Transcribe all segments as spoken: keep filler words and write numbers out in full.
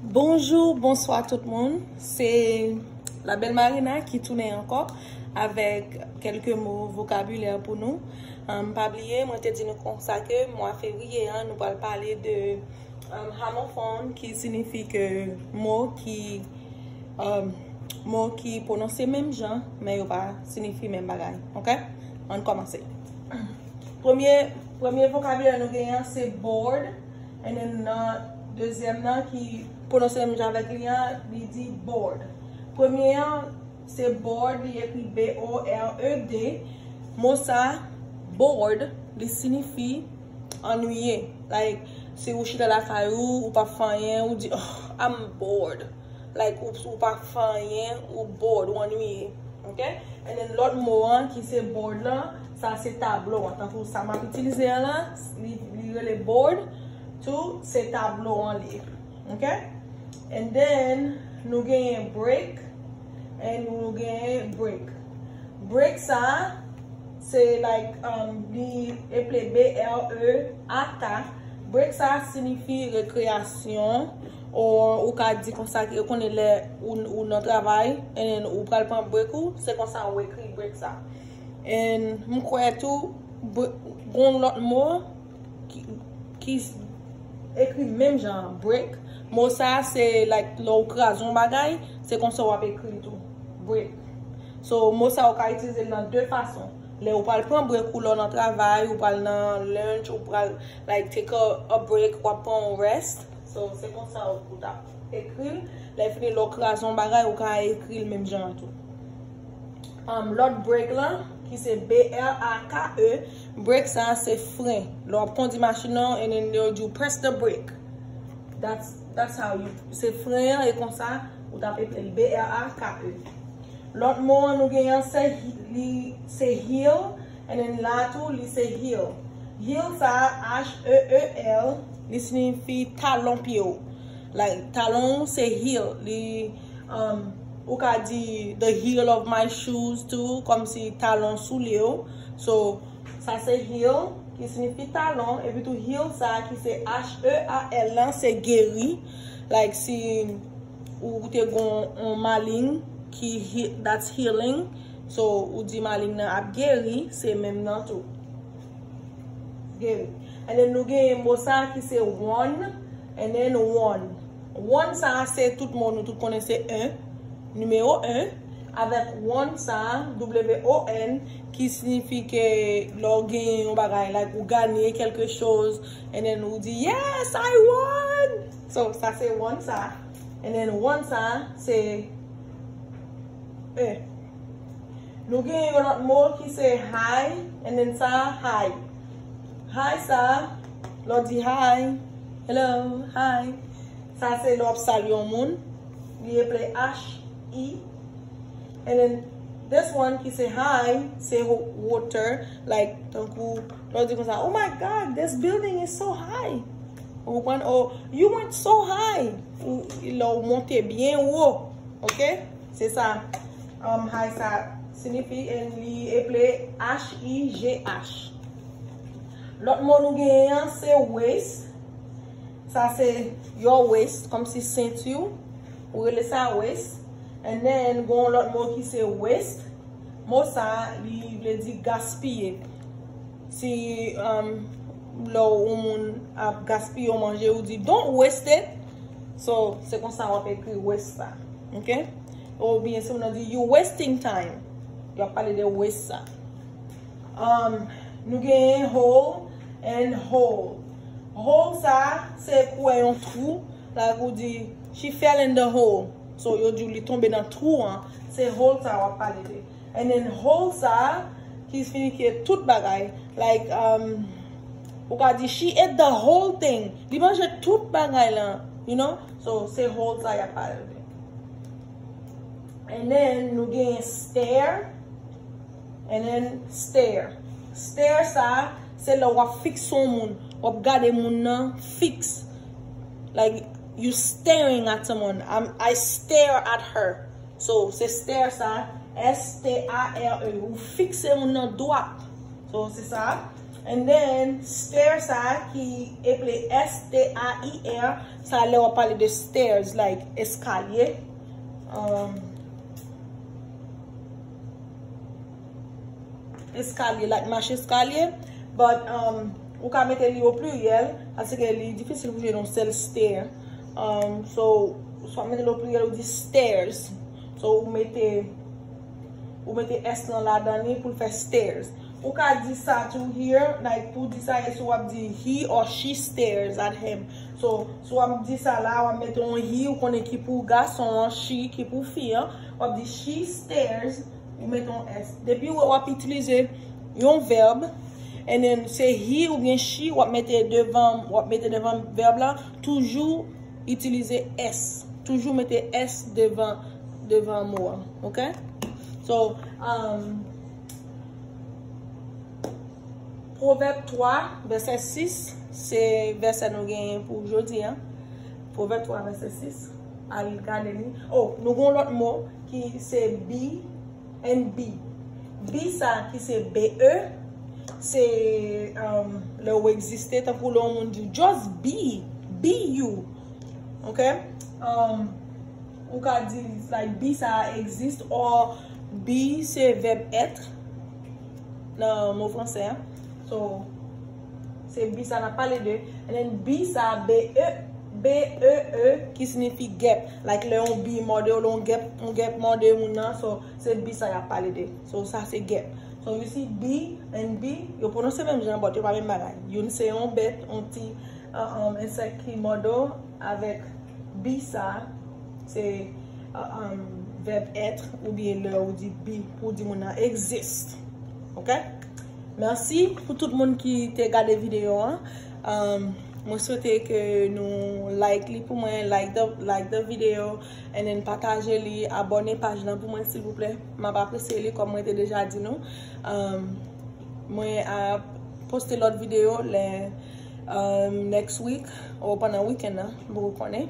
Bonjou, bonswa tout moun. Se la bèl Marina ki tounen ankò avèk kèlke mo vokabilè pou nou. Um, pa bliye, mwen te di nou konsa ke mwa fevriye an, nou pral pale de um, homophone, ki sinifi ke mo ki um, mo ki pwononse menm jan, men yo pa sinifi menm bagay. Ok? Ann kòmanse. Premye, premye vokabilè nou genyen se bored. And then nan dezyèm nan ki pwononse menm jan avèk li an, li di bored. Premye an se bored, li ekri B O R E D. Mo sa, bored, li sinifi annuiye. Like, si ou chita lakay ou, ou pa fè anyen, ou di, oh, I'm bored. Like, ou, ou pa fè anyen, ou bored, ou annuiye. Ok? And then lòt mo an ki se bored lan, sa se tablo an. Tankou sa m ap itilize an la, li, li rele bored, tou se tablo an li ye. Ok? And then nou genyen break, and nou genyen break. Break sa, se like, um, li eple B R E A K. Break sa sinifi rekreyasyon, ou, ou ka di konsa, ke ou konnen lè ou, ou nan travay, and then ou pral pran break ou, se konsa ou ekri break sa. And m kwè tou, bre- gon lòt mo ki, ki ekri menm jan, break. Mo sa se like lè ou kraze yon bagay, se konsa w ap ekri tou. Break. So, mo sa ou ka itilize l nan de fason. Lè ou pral pran break ou lè w nan travay, ou pral nan lunch, ou pral like take a, a break, w ap pran yon rest. So, se konsa ou, ou t ap ekri l. Lè fini lè w kraze yon bagay, ou ka ekri l menm jan an tou. Um, lòt break lan, ki se B R A K E, break sa se fren. Lè w ap kondi machin nan, and then yo di w press the brake. That's, that's how you, se fren an, e konsa, ou t ap eple l B R A K E. Lòt mo an nou genyen se hi- li se heel, and then la tou li se heel. Heel sa, H E E L, li sinifi talon pye w. Like, talon w se heel. Li, um, ou ka di the heel of my shoes tou, kòmsi talon soulye w. So, sa se heel, ki sinifi talon, epi tou heel sa ki se H E A L lan, se geri. Like, si ou te gon on maling ki he- that's healing. So, ou di maling nan ap geri, se menm nan tou. Geri. And then nou genyen mo sa ki se won, and then won. Won sa se tout mo nou tout konnen se en, nimewo en, avèk won sa, W O N, ki sinifi ke lè w genyen yon bagay, like ou ganye quelque chose, and then ou di, yes, I won! So, sa se won sa. And then won sa, se e. Nou gen yon lòt mo ki se hi, and then sa hi. Hi sa, lè w di hi, hello, hi. Sa se lè w ap salye yon moun. Li eple H I. And then this one ki se hi, se ho- water, like, tankou, lè w di konsa, oh my God, this building is so high. Ou konprann? Oh, you went so high. Ou, lè w monte byen wo. Ok? Se sa. Um, hi sa sinifi, and li eple H I G H. Lòt mo nou genyen an se waste. Sa se your waste, kòmsi senti w. Ou rele sa waste. And then, gon lòt mo ki se waste. Mo sa, li vle di gaspiye. Si, um, lè yon moun ap gaspiye yon manje, ou di, don't waste it. So, se konsa w ap ekri waste sa. Ok? Oubyen si moun nan di, you wasting time. Yo ap pale de waste sa. Um, nou genyen hole and hole. Hole sa, se kwè yon twou. Like ou di, she fell in the hole. So, yo di w li tonbe nan twou an. Se hole sa w ap pale de. And then hole sa, ki signifye tout bagay. Like, um, ou ka di, she ate the whole thing. Li manje tout bagay lan, you know? So, se hole sa y ap pale de. And then, nou genyen stare. And then, stare. Stare sa, se lè w ap fikse yon moun. W ap gade moun nan fiks. Like, you staring at someone. I'm, I stare at her. So, se stare sa, S T A R E. Ou fikse moun nan dwat. So, se sa. And then, stair sa ki eple S T A I R, sa lè w ap pale de stairs, like, eskalye. Um, eskalye, like, mache eskalye. But, um, ou ka mete li o pliryèl, paske li difisil pou jwenn yon sèl stair. Um, so, swa mete li o pliryèl ou di stairs. So, ou mete, ou mete S lan ladan li pou l fè stairs. Ou ka di sa tou here, like, pou di sa, e si w ap di he or she stares at him. So, si w ap di sa la, w ap mete yon he, ou konnen ki pou gason an, she, ki pou fi an, w ap di she stares, ou mete yon S. Depi w, w ap itilize yon vèb, and then se he oubyen she, w ap mete devan, w ap mete devan vèb la, toujou itilize S. Toujou mete S devan, devan mo a, ok? So, um, Pwovèb twa, vèsè sis, se vèsè nou genyen pou jodi a. Pwovèb twa, vèsè sis, al gade li. Oh, nou gen yon lòt mo ki se be and be. Be sa ki se B E, se, um, lè ou egziste, tankou lè yon moun di w, "Just be, be you." Ok? Um, ou ka di, like, be sa exist, or be se vèb être nan mo fransè an. So, se be sa n ap pale de. And then be sa, B E, B E E, ki siyifi guêpe. Like, lè yon bee mòde w, lè yon guêpe, yon guêpe mòde moun nan, so, se be sa y ap pale de. So, sa se guêpe. So, you see, be and bee, yo pwononse menm jan, but yo pa menm bagay. Youn se yon bèt, yon ti, uh, um, ensèk ki mòde w, avèk be sa, se, uh, um, vèb être, oubyen lè ou di be, pou di moun nan exist. Ok? Mèsi pou tout moun ki te gade videyo an. Um, mwen swete ke nou like li pou mwen, like the, like the video, and then pataje li, abòne paj lan pou mwen, silvouplè. M ap apresye li, kòm mwen te deja di nou. Um, mwen ap poste lòt videyo lè, um, next week, ou pandan weekend nan, m poko konnen.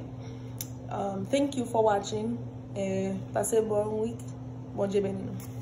Um, thank you for watching, e pase bon week. Bondye beni nou.